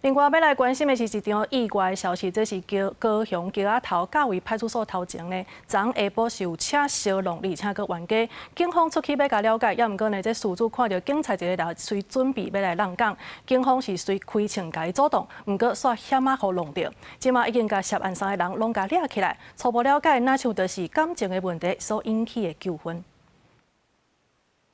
另外，欲來關心的是一場意外的消息，這是高高雄橋仔頭甲圍派出所頭前呢，昨下晡是有車相挵，而且閣冤家。警方出去欲共了解，猶毋過呢，這事主看著警察一个來，隨準備欲來挵港，警方是隨開槍共伊阻擋，毋過煞險仔予挵著。這馬已經共涉案三個人攏共掠起來，初步了解，若像就是感情的問題所引起的糾紛。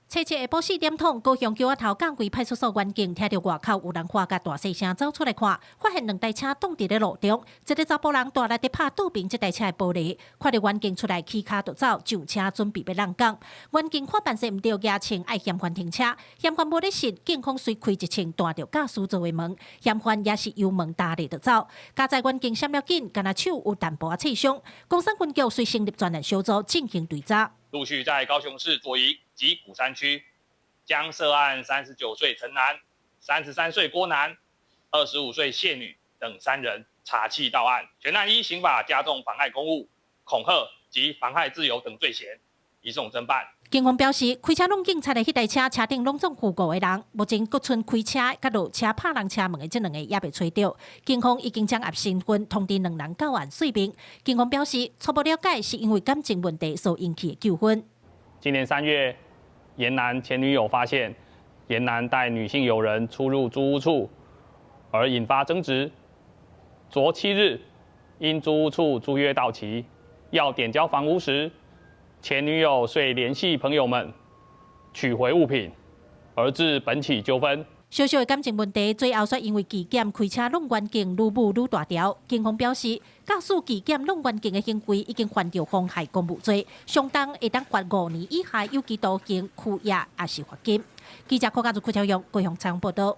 初七下晡4點通，高雄橋仔頭甲圍派出所員警聽著外口有人喊甲大細聲，走出來看，發現兩台車擋佇咧路中，一个查埔人大力佇拍倒爿這台車的玻璃，看著員警出來起跤就走，上車準備欲挵港。員警看辦勢毋對，舉槍愛嫌犯停車，嫌犯無咧信，警方隨開一槍彈著駕駛座的門，嫌犯也是油門踏咧就走。佳哉員警閃了緊，敢若手有淡薄仔擦傷。岡山分局隨成立專案小組進行追查。陸續在高雄市左營及鼓山區，將涉案39歲陳男、33歲郭男、25歲謝女等三人查緝到案，全案依刑法加重妨礙公務、恐嚇及妨害自由等罪嫌，移送偵辦。警方表示，開車挵警察的彼台車，車頂攏總有五個人，目前閣賰開車佮落車拍人車門的這兩个猶未揣著。警方已經掌握身份，通知兩人到案說明。警方表示，初步了解是因為感情問題所引起的糾紛。今年3月，嚴男前女友發現嚴男帶女性友人出入租屋處，而引發爭執。昨7日，因租屋處租約到期，要點交房屋時，前女友遂聯繫朋友們取回物品，而致本起糾紛。小小的感情問題，最後卻因為紀檢開車挵員警愈舞愈大條。警方表示，駕駛紀檢挵員警的行為已經犯著妨害公務罪，相當會當罰5年以下有期徒刑、拘役，抑是罰金。記者柯家祖、柯超勇高雄採訪報道。